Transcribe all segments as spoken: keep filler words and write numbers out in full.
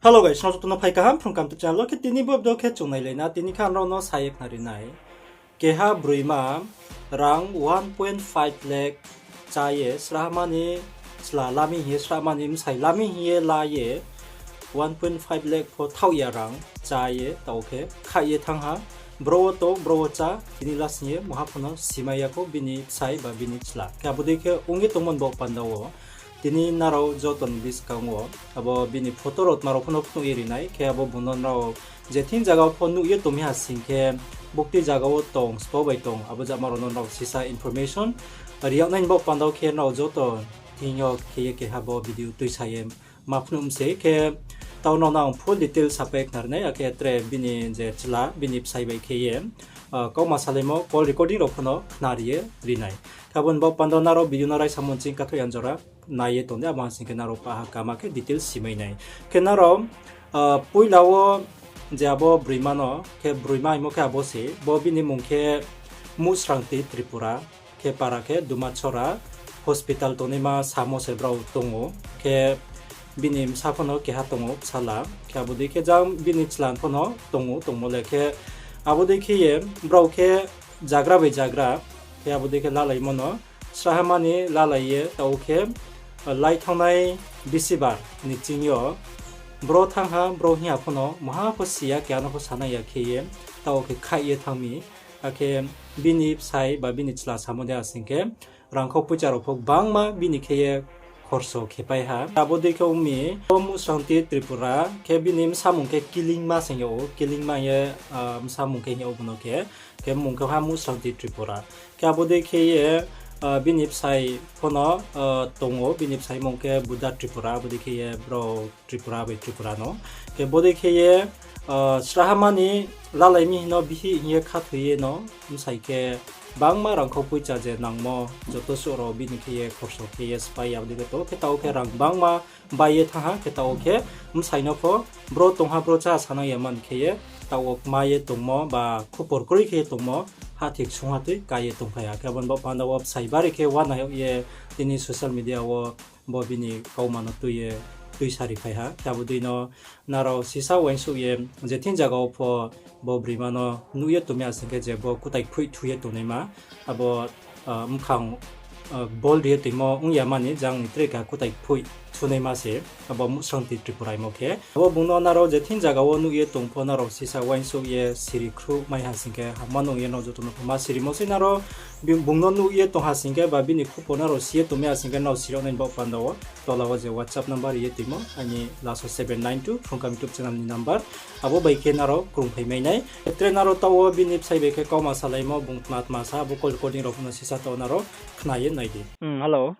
Hello guys, nrao joto no phai kaham Phrung Kaham YouTube channel wo. Khe tini bo video khe chung nailai na, tini khe ang nrao no sa ye khnari nai. Keha broima rang one point five lakh chá ye srahmani, chla lami hing ye srahmani, bsai lami hing ye la ye, one point five lakh pho thaoh ya rang chá ye, taoh khe khaih ye thanng ha. Bro wo tong, bro wo chá, tini last hing ye mungha pho no simai ya khou bini bsai ba bini chla. Khe abo dei khe ong ye tongmo ni baoh panda wo tini nrao joto ni buskang wo abo bini photo rao tma rao pho no phnuh ye ri nai. Khe abo bung no nrao je thing zaga wo pho nuh ye tong mi ha sing khe, buktui zaga wo tong, sbo bai tong, abo jama rao no nrao sisa information ri yag nai ni baoh panda wo khe nrao joto thing yo khe ye keha bo video tuisa ye ma phnuh mi se. Khe taoh nrao no ang full detail sapai khnari nai, akhe tre bini je chla, bini bsai bai khe ye, ah, kauma salaimo call recording rao pho no khnari ye ri nai. Khe abo ni baoh panda wo nrao video no raisa mung ching kathoh ya jora nai ye tong di, abo ha sing khe nrao paha kama khe detail simai nai. Khe nrao, ah, poila wo je abo broima no, khe broima hingmo khe abo se, bo bini mung khe Muhsrangti Tripura, khe para khe Dumachora hospital tongnaima samo se brao tong ou. Khe bini bsa pho no keha tong ou bsala, khe abo dei khe jang bini chla pho no tong ou, tongmo le khe abo dei khe ye brao khe zagra bai zagra, khe abo dei khe lalaimo no srahmani lalai ye taoh khe, ah, lai thanngnai bisibar ni ching yo bro thanng ha, bro hing ya pho no mungha pho si ya, keha no pho sanai ya khe ye taoh khe khaih ye thanng mi. Akhe bini bsai ba bini chla samo de ha sing khe, rangkhau poicha rao pho gbangma bini khe ye khorso khepai ha. Abo dei khe ong mi, bo Muhsrangti Tripura, khe bini bsa mung khe Kilingma se hing yag ou, Kilingma hing ye, ah, bsa mung khe hing yag ou bo no khe, khe mung khe ha Muhsrangti Tripura. Khe abo dei khe ye, ah, bini bsai pho no, ah, tong ou, bini bsai mung khe Buddha Tripura, abo dei khe ye brao Tripura bai Tripura no. Khe bo dei khe ye, ah, srahmani lalai mi hing no bihih hing ye khathoi ye no, bsai khe gbangma rangkhau poicha je nangmo, joto suh rao bini khe ye khorso khe ye sphái ya, abo dei khe taoh khe taoh khe rang gbangma bai ye thanng ha, khe taoh khe bsai no pho bro tong ha, bro chá sanang ya man khe ye, taoh wo kma ye tongmo ba khupor kroi khe ye tongmo, hahthi ksung ha tui ka ye tongphai ha. Khe abo ni baoh panda wo bsai bari khe uana yag ye tini social media wo bo bini kauma no tui ye tuisa ri phai ha. Khe abo dei no nrao sisa uaingsouh ye je thing zaga wo pho bo broima no nuh ye tong mi ha sing khe, je bo kutai phoih thu ye tongnaima, abo, ah, bkhang, ah, bol ri ye toimo ong ya mani, jang ni tre keha kutai phoih thunaima se abo Muhsrangti Tripura hingmo khe. Abo bung no nrao je thing zaga wo nuh ye tong pho nrao sisa uaingsouh ye siri khruh mai ha sing khe hamma nung ye nrao joto no ma sirimo sei nrao. Bi-, bung no nuh ye tong ha sing khe ba bini khupor nrao si ye tong mi ha sing khe nrao siri yag nai ni baoh panda wo tola wo je WhatsApp number ri ye toimo, aini last wo seven nine two Phrung Kaham YouTube channel ni number, abo bai khe nrao krungphai mai nai. Tre nrao taoh wo bini bsai bai khe kauma salaimo, bung tma tma sa, abo call recording rao pho no sisa taoh nrao khna ye nai di. Hmm, hello.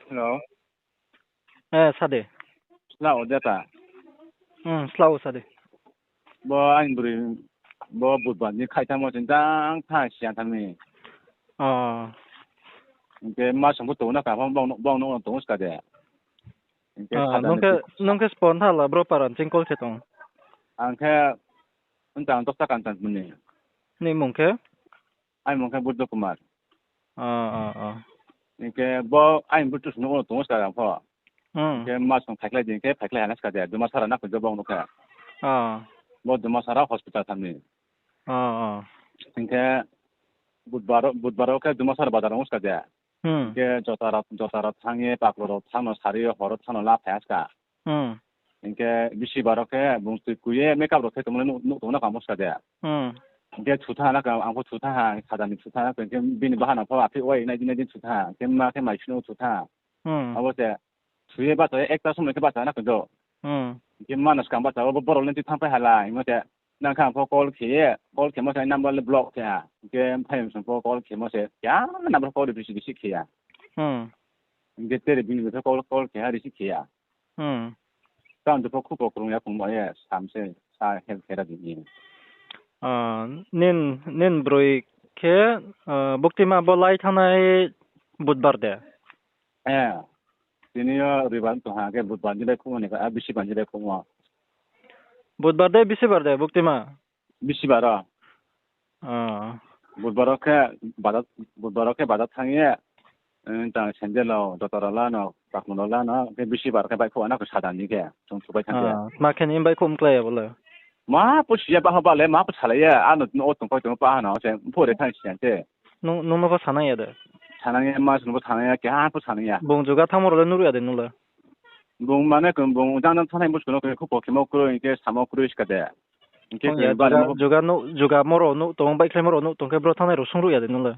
Hello. Eh, sa de. Sla o data. Hmm, sla o sa de. Bo aini broi, bo Budbar ni khaih thanngmo ching tang tha siya thanng mi. Ah. Hing khe ma song pho tong na ka, bong, bong, bong no tong ska de. Hing khe, ah, nung khe, nung khe spon tha la bro para ching call khe tong. Ang khe, wng tang Dokta Kanchanpur ni. Ni mung khe? Aini mung khe Buddha Kumar. Ah, ah, ah. Hing khe bo aini Buddha sung no tong ska ang pho. Hmm. Hing khe ma song phaikhlai di, hing khe phaikhlai ha na ska de, Dumasara na khe bong no khe. Ah. Bo Dumasara hospital thanng mi. Ah, ah. Hing khe Budbar, Budbar o khe Dumasara bazar ong ska de. Hmm. Hing khe jota rao, jota rao thanng ye, paklo rao thanng no sari ye, hor o thanng no la phai ha ska. Hmm. Hing khe bisi baro khe bung tui kui ye makeup rao khe tongmo le nuh, nuh tong na kamo ska de. Hmm. Hing khe thutha na ka, ang pho thutha ha, khada ni thutha na ka, hing khe bini bahanao pho aphi wai nai di nai di thutha ha, hing khe ma khe mai sino thutha ha. Hmm. Abo se, thu ye bacha ye ekta somoi khe bacha na ka do. Hmm. Hing khe ma no skang bacha, abo borok le tui thanngpai hala, hingmo se, nang khe ang pho call khe ye, call khemo se number le block khe ha. Hing khe phai song pho call khemo se, ya number call receive, receive khe ya. Hmm. Hing khe tere bini khe call, call khe ha, receive khe ya. Hmm. Tang jepho khupo krung ya, krung ba ye, sam se, sa help khe ra di ni. Ah, nin, nin broi khe, ah, buktima bo lai thanngnai Budbar de? Eh, tini yo Roibar tong ha, khe Budbar ni lai khum ni, ah, Bisibar ni lai khum. Budbar de, Bisibar de, buktima? Bisibar o. Ah. Budbar o khe bazar, Budbar o khe bazar thanng ye, Tang sandal rao, joto rao la no, pakno rao la no, khe bisi bar khe baihkhouh ana khe sadan ni khe, chung thupai thanng khe. Tma khe ni baihkhouh mklái ya bo le? Ma pho si ya, baha ba le ma pho salai ya, ano o tongpai tong paha no se pho re thanng si ya se. Nung no pho sanang ya de? Sanang ya, ma sung pho sanang ya, keha pho sanang ya. Bung juga thanngmo rao le nuhruh ya de nung le? Bung mane khe bung jang jang thanngnai buskang no khe khupo khemo kroi, hing khe samo kroi ska de. Hing khe juga, jugamo rao nuh tong, baihkhlaimo rao nuh tong khe bro thanngnai rao sungruh ya de nung le?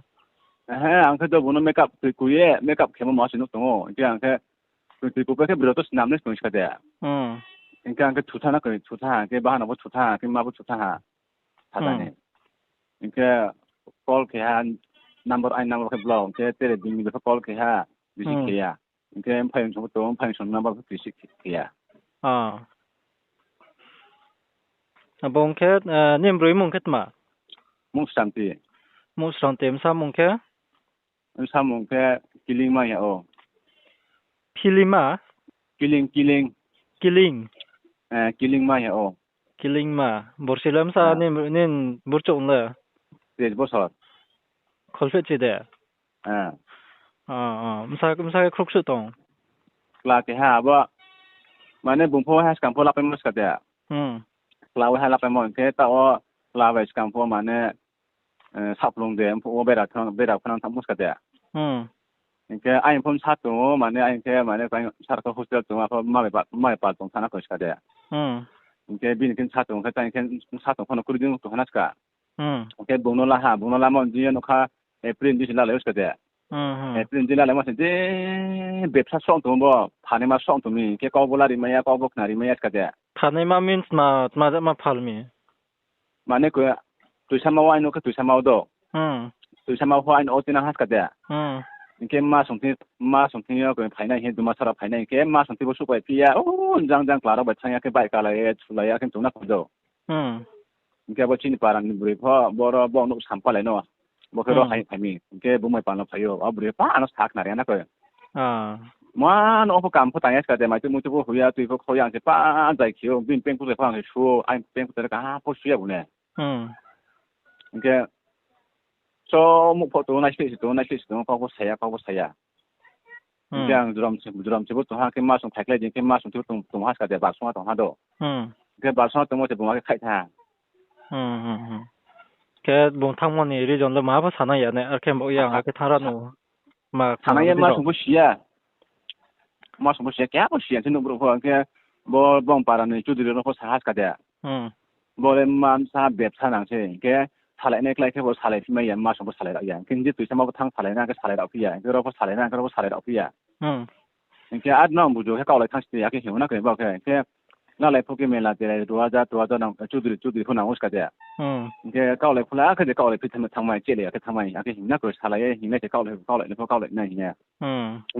He, ang khe do bung no makeup tui kui ye, makeup khemo ma se nuh tong ou. Hing khe ang khe tui kui pai khe bro to snam nai tong ska de. Hing khe ang khe thutha na khe thutha ha, hing khe baha no pho thutha ha, hing khe ma pho thutha ha. Sadan ni. Hing khe call khe ha, number, aini number khe block, hing khe tere bini bai pho call khe ha, receive khe ya. Hing khe mphaiyong song pho tong, mphaiyong song number pho receive khe ya. Abo ong khe, nini broi mung khe tma? Muhsranti. Muhsranti, bsa mung khe? Bsa mung khe Kilingma ya ou. Philima? Kiling, Kiling. Kiling? Kilingma ya ou. Kilingma. Borsi le bsa nini burchouh le? Tris bosor. Kholphehchi de? Bsa khe khruhsuh tong? Kla keha abo, mane bung pho ha skang pho lapaimo ska de. Kla wo ha lapaimo hing khe taoh wo kla bai skang pho mane, saplung de, mphuh wo bera phanang thanngmo ska de. Hing khe aini pho bsa tong ou, mane aini khe mane sar khe hostel tong ou, apho ma bai pal tong sana koi ska de. Hing khe bini khe bsa tong khe, tang khe bsa tong pho no kuri din tong hana ska. Hing khe bung no la ha, bung no lamo di yo nougkha, April di se lalai ou ska de. April di lalaimo se je bepsa song tong bo, phanima song tong mi, hing khe kau bo lari mai ya, kau bo khnari mai ya ska de. Phanima means ma, tma jama phal mi? Mane khe, tuisama wo aini khe tuisama wo do. Tuisama pho aini o tinang ha ska de. Hing khe ma song thing yo khe phainai hing khe, duma sara phainai hing khe ma song thing bo suhpai phi ya, o jang jang kla rao bai thanng ya khe baihkalai ye, sulai ya khe tong na kho do. Hing khe abo chini para ni broi pho, boro bo nouh sampalai no. Bo khe ro hai phai mi, hing khe bung bai pal no phai ou, abo broi pha ano sa khnari ya na khe. Ma no pho kam pho tang ya ska de, mai tui mui tui pho hui ya, tui pho khau ya, ang se pa zai khe ou, bini peng kutai pho ang se su ou, aini peng kutai le kaha pho su ya bung ne. Hing khe, so muh pho tong ou, naisleh se tong ou, naisleh se tong ou, kau pho sa ya, kau pho sa ya. Hing khe ang jrom se bo tong ha, hing khe ma song phaikhlai di, hing khe ma song thing tong ha ska de, balsong ha tong ha do. Hing khe balsong ha tongmo se bung akhe khaih tha. Khe bung thanngmo ni reason le ma pho sanai ya ne, ar khe bo yang akhe thanng ra no. Sanai ya, ma song pho si ya. Ma song pho si ya, keha pho si ya, se nouh brouh pho, hing khe bo bung para ni chudri rao no pho sa ha ska de. Bo le ma bsa bepsa nang se, hing khe salai nai klái khe bo salai phi mai ya, ma song pho salai rao ya. Hing khe je tuisama pho thanng salai na, hing khe salai rao phi ya, hing khe ro pho salai na, hing khe ro pho salai rao phi ya. Hing khe ar no bujo khe kaohlai thanng si ya khe hing na khe bo khe, hing khe nalai pho khe mela telai ruaja tuaja nang, chudri chudri pho nang ou ska de. Hing khe kaohlai pho le akhe je kaohlai phi thanngmai, chelai ya khe thanngmai, akhe hing na khe salai ye, hing nai khe kaohlai, kaohlai le pho kaohlai nai hing ya.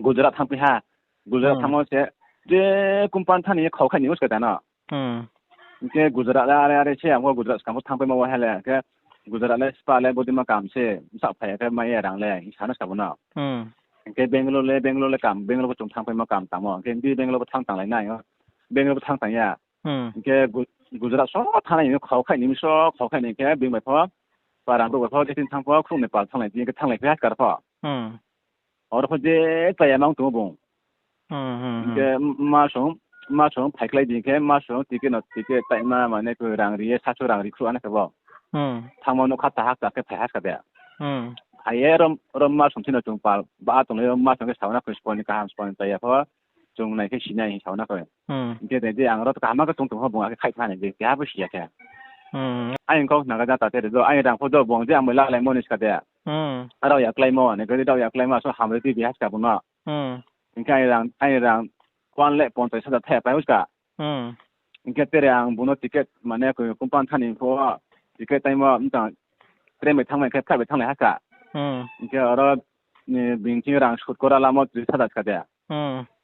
Gujarat thanngphi ha, Gujarat thanngmo se, je company thanng ni ye khau khai ni ou ska de no. Hing khe Gujarat le are are se, ang pho Gujarat skang pho thanngpaimo wo ha le, hing khe Gujarat le spa le bodei ma kam se, bsa phai ya khe mai ya rang le, hing sa na ska bo no. Hing khe Bangalore le, Bangalore le kam, Bangalore pho chung thanngpaimo kam tangmo, hing khe di Bangalore pho thanng tanglai nai, Bangalore pho thanng tang ya. Hing khe Gu-, Gujarat so thanngnai ni khau khai ni mi so, khau khai ni hing khe bini bai pho, para brouh bai pho, je thing thanng pho, khrouh ni pal thannglai di, hing khe thannglai phi ha ska pho. Aro pho je chaya mang tong ou bung. Hing khe ma song, ma song phaikhlai di hing khe, ma song ticket no, ticket taima mane khe rang ri ye, sasu rang ri khruh ana khe bo. Thanngmo nougkha ta ha ta khe phai ha ska de. Phai ye rom, rom ma song thing no chung pal, ba tonglai yo ma song khe sao na khe spo ni kaham spo ni chaya pho. Chung nai khe si nai hing sao na khe. Hing khe de, de ang ro to kaham khe tong tong pho bung akhe khaih tha ni de, keha pho si ya khe. Aini kau khna khe jata tere do, aini rang pho do bung je ang bai lalaimo ni ska de. Rao ya kláimo, ni khe rao ya kláimo, so hamri tui bi ha ska bung no. Hing khe aini rang, aini rang one lakh ponchas hajar thai ya pai ou ska. Hing khe tere ang bung no ticket, mane company thanng ni pho, ticket taimo, mtang train bai thanngmai khe flight bai thannglai ha ska. Hing khe aro, bini thing rang sutkora lamo tris hajar ska de.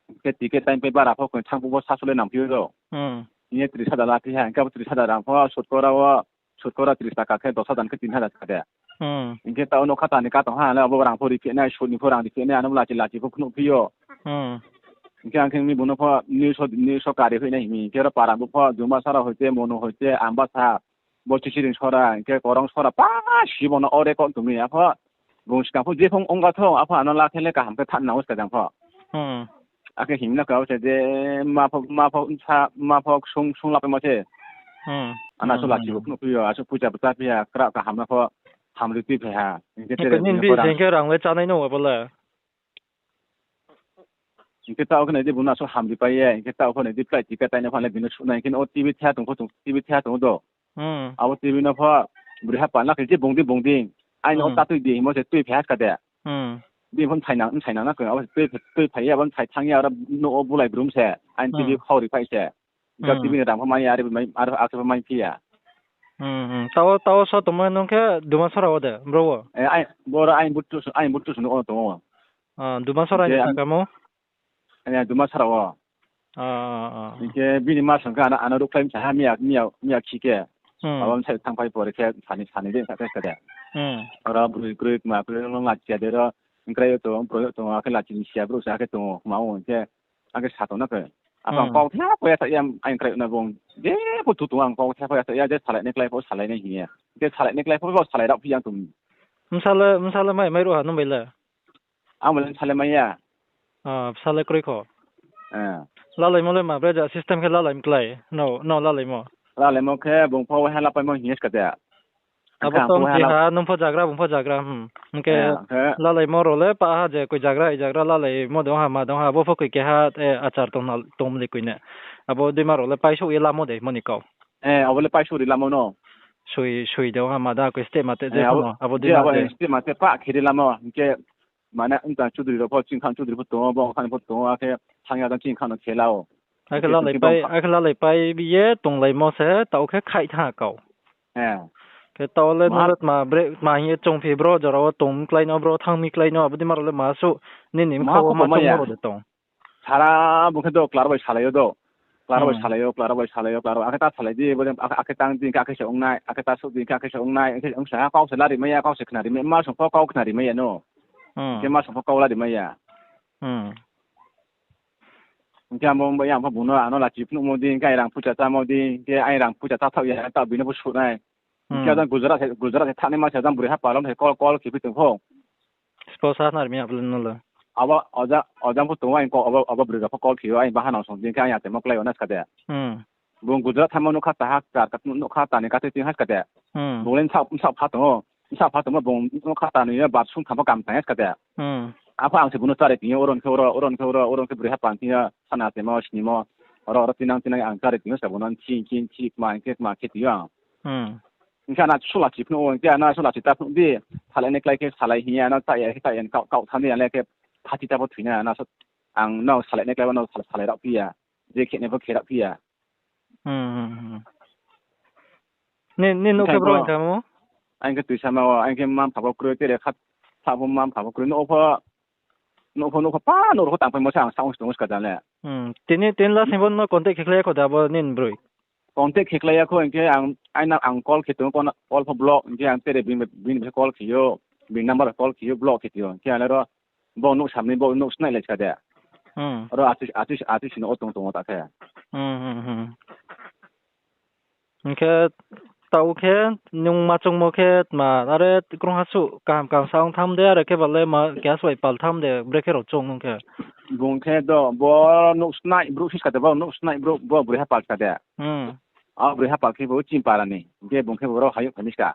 Hing khe ticket taimpai bara pho khe thanng phuh pho sasu le nangphi ou do. Hing ye tris hajar laphi ha, hing khe abo tris hajar rang pho sutkora wo, sutkora tris taka khe dos hajar khe tin hajar ska de. Hing khe taoh nougkha ta ni ka tong ha, le abo rang pho riphi nai, sut ni pho rang riphi nai, ano lachi lachi pho phnuh phi ou. Hing khe ang khe mi bung no pho news o, news o kari hoih nai hing mi, hing khe ro para brouh pho, Juma sara hoite, Monu hoite, Ambasa, bo Chisiring sora, hing khe Korong sora, pa si bo no o record tong mi, apho Bung skang pho je phung ong ba thong, apho ano la khe le kaham khe thanng nang ou ska jang pho. Hmm. Akhe himna kau se je ma pho, ma pho, sa, ma pho sung, sung la paimo se. Hmm. Ano asuh lachi bo phnuh phi yo, asuh puja bcha phi ya, kra kaham no pho hamri tui phai ha. Hing khe tere nini bini bi pho rang. Hing khe rang le chánai no abo le. Hing khe taoh khe nai di bung no asuh hamri pai ye, hing khe taoh khe nai di flight ticket tainai pha le bini suh nai, hing khe o T V thai tong pho tong, T V thai tong do. Hmm. Abo T V no pho bri ha pal na khe je bung di, bung di. Aini o Hmm. ta tui di, himo se tui phai ha ska de. Hmm. Bini pho bsai nang, bsai nang na khe, abo se tui, tui phai ye, abo bsai thanng ye, aro nouh wo bulai brum se. Aini T V Hmm. khau ri phai se. Jat Hmm. T V ni rang pho mai ya, are mai, are, are pho mai phi ya. Hmm, hmm. Tao, tao so tongmo nung khe Dumasora wo de, bro wo? Eh, ai, boro ai buttu su, ai buttu su no tong ou. Ah, Dumasora ni saka mo? Eh, Dumasora wo. Ah, ah, ah. Hing khe bini ma song khe ano, ano ruhkhlai msa ha miya, miya, miya khi khe. Hmm. Abo msa thanngpai pore khe sani, sani de sa khe de. Hmm. Oro broi kroi kma kroi no lachi ya de ro, hingkrai yo tong, broi yo tong, akhe lachi ni siya brouh sa khe tong ou, kma ou hing khe. Akhe sa tong na khe. Asa ang Hmm. kau the pho ya sa ya, ang krai na bung. Je pho tu tong ang kau the pho ya sa ya, je salai nai klái pho salai nai hing ye. Je salai nai klái pho bo salai rao phi yang tong. Bsa le, bsa le mai, mai ruh ha nung bai le? Ang bai le bsa le mai ya. Ah, bsa le kroi kho. Eh. Lalaimo le ma bre ja system khe lalai mklái. No, no lalaimo. Lalaimo khe bung pho waiha lapaimo hing ye ska de. Abo tong phi ha, nung pho jagra, bung pho jagra, hmm. Hing khe lalaimo rao le pah ha je koi jagra, i jagra lalaimo dong ha, ma dong ha, abo pho koi keha, eh, achar tong na, tong mli koi ne. Abo deima rao le paisouh ye lamo de, mo ni kau. Eh, abo le paisouh ri lamo no. Soi, soi dong ha, ma dong ha, koi step ma te je abo, abo deima abo de. Step ma te pah khe ri lamo, hing khe mane, ong tang chudri rao pho, chingkhang chudri pho tong ou, bo ongkhang pho tong ou, akhe thang ya tang chingkhang no khe la ou. Akhe lalaipai, akhe lalaipai bi ye tonglaimo se, taoh khe khaih thanng kau. Eh. Khe taoh le nung le tma bre, tma hing ye chongphi bro, jora wo tong mi klái no, bro thanng mi klái no, abo deima rao le ma suh, nini mkha wo ma chongmo rao de tong. Sara bung khe do, klar bai salai yo do. Klar bai salai yo, klar bai salai yo, klar bai. Akhe ta salai di, bo, akhe, akhe tang di, akhe se ong nai, akhe ta suh di, akhe se ong nai, akhe ong sa ha, kau se lari mai ya, kau se khnari mai, ma song pho kau khnari mai ya no. Khe ma song pho kau lari mai ya. Hing khe abo bai ang pho bung no ano lachi phnuhmo di, hing khe ai rang pucha chámo di, hing khe ai rang pucha cháthaoh ya, taoh bini pho suh nai. Hing khe ajang Gujarat se, Gujarat se thanngnaima se ajang broi ha pal wo se call, call khe phi tong pho. Spo sa nari mi abo le no le. Abo, oja, oja pho tong ou, ang ko, abo, abo broi rao pho call khe ou, ang bahanao song di, hing khe ang ya temo klái ou na ska de. Bung Gujarat thanngmo nougkha taha, char ka, nougkha tani katui ting ha ska de. Bung le bsa, bsa pha tong ou, bsa pha tongmo bung nougkha tani yo bar sung tham pho kam tang ha ska de. Apho ang se bung no chári ting yo, oron khe oro, oron khe oro, oron khe broi ha pal ting yo, sana temo, snimo, oro, oro tinang, tinang ang chári ting yo ska bung no, nthi, nthi, nthi, kma, hing khe kma khe ting yo ang. Hing khe ano suh lachi phnuh ou, hing khe ano suh lachi ta phnuh di, salai nai klái khe salai hing ye, ano ta ya khe ta ya, kau, kau thanng di, ale khe phathi ta pho thoi nai, ano ang no salai nai klái wo no sal-, salai rao phi ya, je khe nai pho khe rao phi ya. Ni, ni nouh khe bro hing kha mo? Ang khe tuisa ma wo, ang khe mma mpha pho kroi, tere kha, sa pho mma mpha pho kroi, nouh pho, nouh pho, nouh pho, pa nouh rao pho tangpaimo se ang sa ong si tong ou ska jang le. Tini, tini last ni bo no contact khe klái ya kho de abo nini broi? Contact khe klái ya kho, hing khe ang, aina ang call khe tong ou, call pho block, hing khe ang tere bini, bini bai call khe ou, bini number call khe ou, block khe tong ou, hing khe ang le ro, bo nouh samni, bo nouh snailai ska de. Ro achu, achu, achu sini o tong tong ou ta khe. Hing khe taoh khe nung ma choungmo khe tma, are krungha suh kaham kaham sa ong tham de, are khe ba le ma keha suh bai pal tham de, brekhe rao choung nung khe. Bung khe do, bo nouh snai brouh si ska de, bo nouh snai brouh, bo broi ha pal ska de. Abo broi ha pal khe bo chini para ni, hing khe bung khe bo rao hayouh phai mi ska.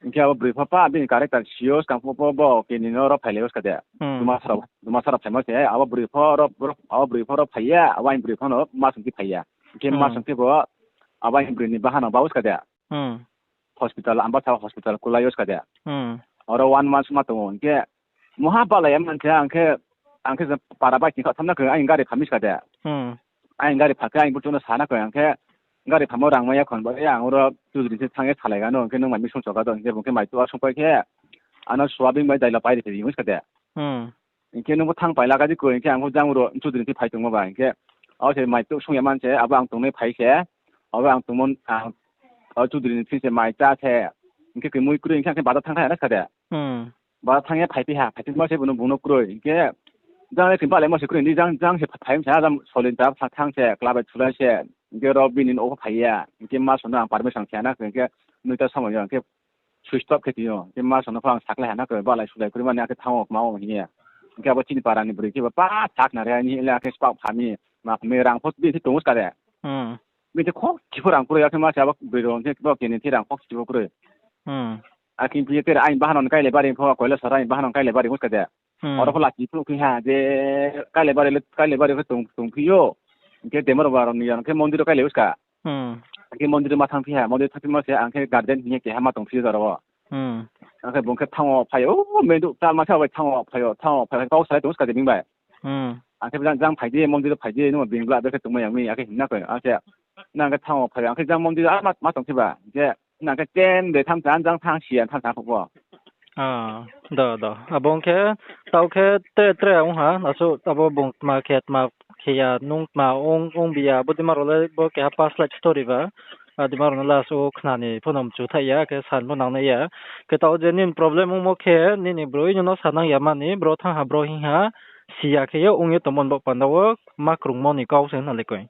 Hing khe abo broi pho pa bini character si ou, skang pho bo keni no ro phailai ou ska de. Dumasara, Dumasara phaimo se, abo broi pho ro, abo broi pho ro phai ya, abo aini broi pho no ma song khe phai ya. Hing khe ma song khe bo, abo aini broi ni bahanao ba ou ska de. Hospital, Ambasa hospital kulai ou ska de. Aro one month ma tong ou, hing khe muha balai ya man se, ang khe, ang khe para bai sing kha tham na khe, aini gari pha mi ska de. Aini gari pha khe, aini buthu no sa na khe, ang khe gari phamo rang mai ya khon ba, ang oro chudri se thanng ye salai ga no, hing khe nung mai mi sung choka do, hing khe bung khe mai tu a sungpai khe, ano suabing bai daila pai ri se ri ou ska de. Hing khe nung pho thanng pai la ka di koi, hing khe ang pho jang oro chudri se phai tongmo ba, hing khe abo se mai tu sung ya man se, abo ang tongnai phai se, abo ang tongmo, ang, abo chudri ni thing se mai chá se, hing khe koi mui kroi, hing khe ang khe bazar thanng thai na ska de. Bazar thanng ye phaiphi ha, phaiphi mo se bung no, bung no kroi, hing khe jang le khe balaimo se kroi, hing di jang, jang se phai sa, jang solin ta thanng se, kla bai thulai se, hing khe ro bini nouh pho phai ya, hing khe ma song no ang permission khe na, hing khe noita somoi yo, hing khe switch off khe tong ou. Khe ma song no pho ang sakhlai ha na khe, balai sulai kroi mani akhe thanng ou kma ou hing ye. Hing khe abo chini para ni broi khe ba pa sakhnari ha ni le akhe spaoh pha mi, ma pha mi rang pho bini thing tong ou ska de. Bini thing khokchi pho rang kroi, akhe ma se abo broi rao hing khe bo keni thing rang khokchi pho kroi. Akhe phi ye tere aini bahan no kailai bari pho, Koilasor aini bahan no kailai bari ou ska de. Oro pho lachi phnuh phi ha je kailai bari le, kailai bari khe tong, tong phi ou. Hing khe Demarwa rao ni ya khe mondir wo kailai ou ska. Akhe mondir wo ma thanng phi ha, mondir thanng phi ma se ang khe garden hing ye keha ma tong phi ou jora wo. Akhe bung khe thanng ou phai ou, o, mendouh ta ma se bai thanng ou phai ou, thanng ou phai ou, kau salai tong ou ska de bini bai. Akhe jang, jang phai di, mondir wo phai di, nung bini bla be khe tongmai ya mi, akhe hing na khe, akhe nang khe thanng ou phai ou, akhe jang mondir wo a ma, ma tong phi ba, je nang khe chen de tham sa, jang thanng si ya tham sa phuh pho. Do, do. Abo ong khe, taoh khe tre, tre ong ha, asuh abo bung tma khe, tma khe ya, nung tma ong, ong bi ya, abo dima rao le bo keha past life story ba. A dima rao no last wo khna ni pho no mchu thaih ya, khe san pho nang nai ya. Khe taoh je nini problem ongmo khe, nini broi no no sanang ya mani, bro thanng ha, bro hing ha, si ya khe ye ong ye tongmo ni baoh panda wo, ma krungmo ni kau se na le koi.